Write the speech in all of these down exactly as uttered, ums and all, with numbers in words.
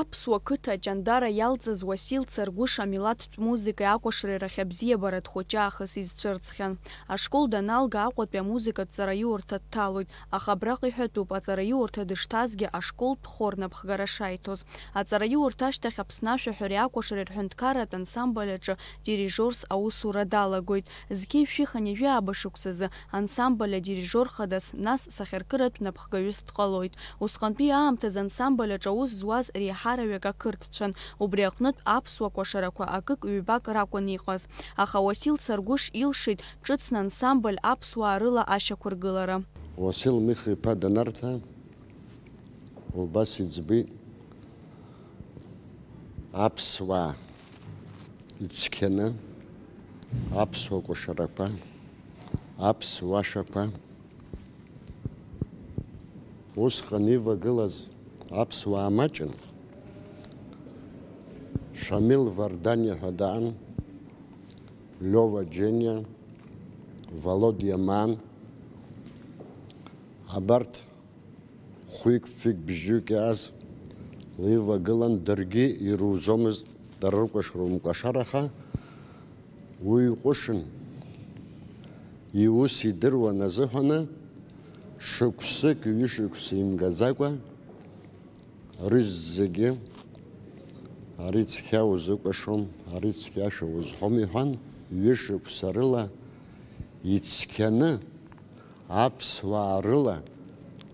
Аԥсуа қыҭа Ҷандара иалҵыз Уасил Царгәыш амилаҭтә музыкеи акәашареи рахь абзиабаратә хәыҷы аахыс изцәырҵхьан. Ашкол даналга Аҟәатәи амузыкатә ҵараиурҭа дҭалоит, аха абраҟа иҳәатәуп, аҵараиурҭа дышҭазгьы ашколтә хор напхгара шаиҭоз. Аҵараиурҭа ашьҭахь Аԥсны ашәаҳәареи акәашареи рҳәынҭқарратә ансамбль аҿы дирижиорс аусура далагоит. Зқьи жәшәи хынҩажәи ааба шықәсазы ансамбль адирижиор хадас, нас сахьаркыратә напхгаҩыс дҟалоит. Усҟантәи аамҭазы ансамбль аҿы аус зуаз реиҳараҩык ақырҭцәан, убри аҟнытә аԥсуа кәашарақәа акык-ҩбак ракәын иҟаз. Аха Уасил Царгәыш илшеит ҿыцны ансамбль аԥсуаа рыла ашьақәыргылара. Уасил Миха-иԥа данарҭа, убас иӡбеит, аԥсуаа ицқьаны, аԥсуа кәашарақәа, аԥсуа ашәақәа, усҟан ивагылаз аԥсуаа маҷын. Шамил Варданиа ҳәа даан, Лиова Џьениа, Володиа Маан, абарҭ хәҩык, фҩык, бжьҩык иааз леивагылан, даргьы ирузомызт, дара рыкәашара умкәашараха, уи иҟәышын, иус идыруан азыҳәаны, шықәсык, ҩышықәса имгаӡакәа, рызегьы, ари цқьа узыкәашом, ари цқьа ашәа узҳәом, иҳәан, ҩышықәса рыла ицқьаны, аԥсуаа рыла,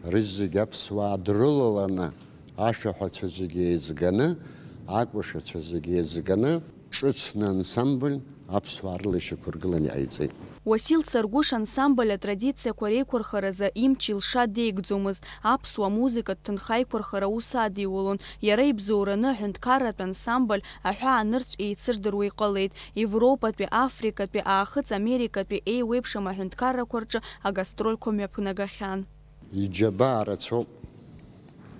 рызегь аԥсуаа дрылаланы, ашәаҳәацәа зегьы еизганы, акәашацәа зегьы еизганы, ҿыцны ансамбль аԥсуаа рыла ишьақәыргыланы иҟаиҵеит. Уасил Царгәыш ансамбль атрадициақәа реиқәырхаразы имч-илша деигӡомызт, аԥсуа музыкатә ҭынха аиқәырхара аус адиулон, иара ибзоураны аҳәынҭқарратә ансамбль аҳәаанырцә еицырдыруа иҟалеит, Европатәи, Африкатәи, Аахыҵ Америкатәи еиуеиԥшым аҳәынҭқаррақәа рҿы агастрольқәа мҩаԥнагахьан. Иџьабаа рацәоуп,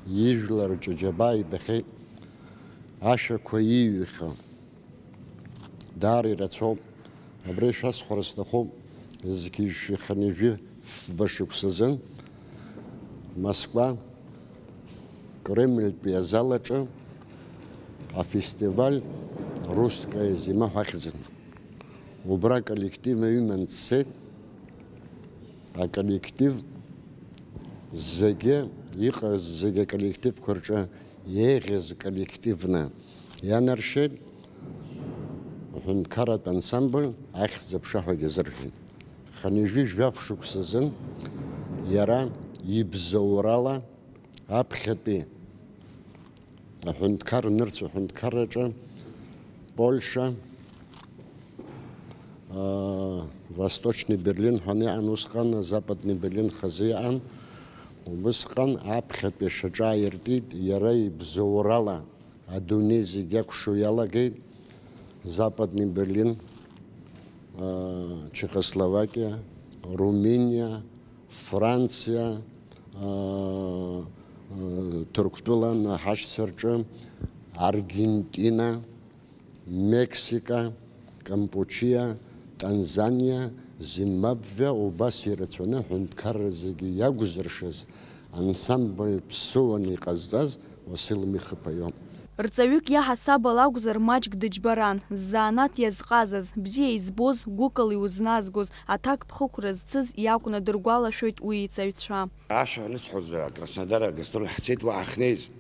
ижәлар рҿы џьабаа ибахьеит, ашәақәа ииҩхьоу. Даара ирацәоуп. Абри шәасҳәара сҭахуп, зқьи жәшәи хынҩажәи фба шықәсазын Москва Кремльтәи азал аҿы афестиваль Русская зима ҳәа ахьӡын. Убра аколлектив аҩыман дцеит. Аколлектив зегьы, иҟаз зегьы аколлективқәа рҿы еиӷьыз коллективны ианаршьеит, аҳәынҭқарратә ансамбль ахьӡ-аԥша ҳәагьы азырҳәеит. Хынҩажәи жәаф шықәсазын иара ибзоурала аԥхьатәи аҳәынҭқар, нырцә аҳәынҭқарраҿы Польша, аа, Восточный Берлин ҳәа иҟан усҟан, Западный Берлин хазы иҟан. Убысҟан аԥхьатәи шаҿааиртит, иара ибзоурала адунеи зегь иакәшо иалагеит. Западный Берлин, аа, Чехословакиа, Румыниа, Франциа, аа, аа, Ҭырқәтәылан аҳашьцәа рҿы, Аргентина, Мексика, Кампучиа, Танзаниа, Зимбабве, убас ирацәаны аҳәынҭқарра зегьы иагәзыршаз ансамбль ԥсыуаны иҟазҵаз Уасил Миха-иԥа иоуп. Рҵаҩык иаҳасабала акәзар, маҷк дыџьбаран, ззанааҭ иазҟазаз, бзиа избоз, гәыкала иузназгоз, аҭакԥхықәра зцыз иакәны дыргәалашәоит уи иҵаҩцәа. Ашәа анысҳәоз, Краснодар агастроль ҳцеит, уаҟа ҳнеиз.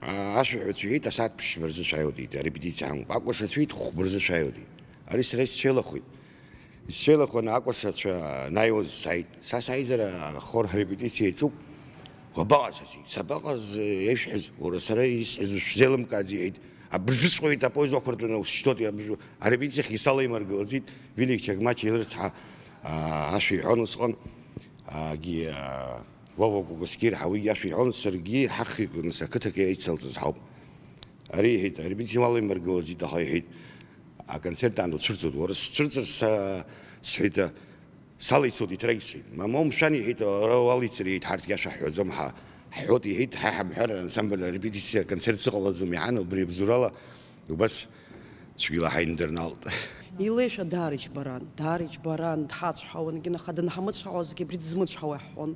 Ашәаҳәаҩцәа иҳәеит, асааҭ ԥшьба рзы шәааиуеит, арепетициа ҳамоуп. Акәашацәа иҳәеит, хәба рзы шәааиуеит. Ари сара исцәеилахәит. Исцәеилахәын, акәашацәа анааиуаз сааит. Са сааизар, ахор арепетициа иаҿуп. Уабаҟаз, сҳәеит, сабаҟаз, ишәҳәаз, уара сара исҳәаз шәзеилымкааӡеит, иҳәеит. Абыржәыҵәҟьа иҳәеит, апоезд уақәыртәаны усшьҭоуп, абыржәы-, арепетициахь исалеимаргылаӡеит, Вилик Чагмача илрыцҳа, аа, ашәа иҳәон усҟан, аагьы, аа, Вова Кукускир ҳәа уигьы ашәа иҳәон, саргьы ҳахҩыкны сақыҭак еицалҵыз ҳауп. Ари иҳәеит, арепетициа уалеимыргылаӡеит, аха иҳәеит, аконцерт аан уцәырҵуеит, уара сцәырҵыр са, сҳәеит, салицоит, иҭрагьцеит. Мамоу, мшәан, иҳәеит, ара уалицар, иҳәеит, ҳарҭгьы ашәа ҳҳәаӡом, ҳа, ҳҳәот, иҳәеит, ҳа ҳамҳәар, ансамбль арепетициа аконцерт сыҟалаӡом, иҳәан, убри абзоурала убас цәгьала ҳаинадырналт. Илеишәа даара иџьбаран, даара иџьбаран, дҳацәҳауан, егьин, аха данҳамыцәҳауазгьы абри дызмыцәҳауа иаҳҳәон.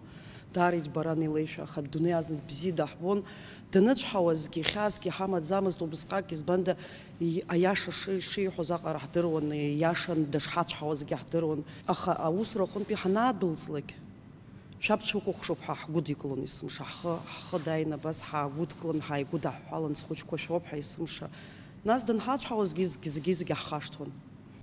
Даара иџьбаран илеишәа, аха адунеи азна бзиа даҳбон, Даныцәҳауазгьы, хьаасгьы ҳамаӡамызт, убысҟак, избанда, и-, аиаша ши-, шиҳәоз аҟара ҳдыруан, ииашан дышҳацәҳауазгьы ҳдыруан. Аха аусура аҟынтәи ҳанаадәылҵлак, шәаб дшәыкәыхшоуп ҳәа ҳгәыдикылон есымша. Ҳхы, ҳхы дааины абас ҳаагәыдкылан, ҳааигәыдаҳәҳәалан, схәыҷқәа шәоуп ҳәа есымша. Нас данҳацәҳауазгьы зегь-, зегьы-зегьы ҳхашҭуан.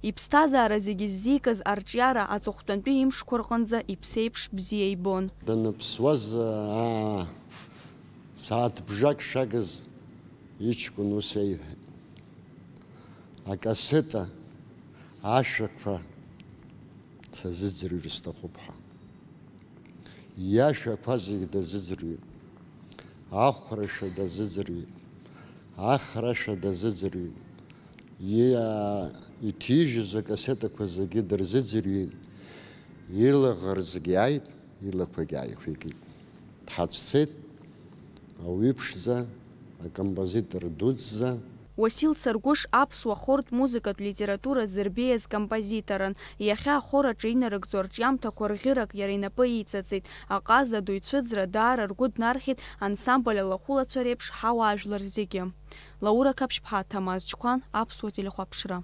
Иԥсҭазаара зегьы ззикыз арҿиара аҵыхәтәантәи имшқәа рҟынӡа иԥсеиԥш бзиа ибон. Даныԥсуаз, аа, сааҭ бжак шагыз иҷкәын ус иҳәеит, акассета ашәақәа сазыӡырҩыр сҭахуп ҳәа. Иашәақәа зегь дазыӡырҩит. Ахәрашәа дазыӡырҩит. Ахрашәа дазыӡырҩит. Иа-, иҭижьыз акассетақәа зегьы дырзыӡырҩит. Илаӷырӡгьы ааит, илақәагьы ааиқәикит. Дҳацәцеит, ауаҩы ԥшӡа, акомпозитор дуӡӡа. Уасил Царгәыш аԥсуа хортә музыкатә литература зырбеиаз композиторын. Иахьа ахор аҿы инарыгӡо арҿиамҭақәа рӷьырак иара инапы иҵаҵеит. Аҟаза ду ицәыӡра даара ргәы днархьит ансамбль Алахәылацәа реиԥш ҳауаажәлар зегьы. Лаура Қаԥшьԥҳа, Ҭамаз Ҷқәан, Аԥсуа телехәаԥшра.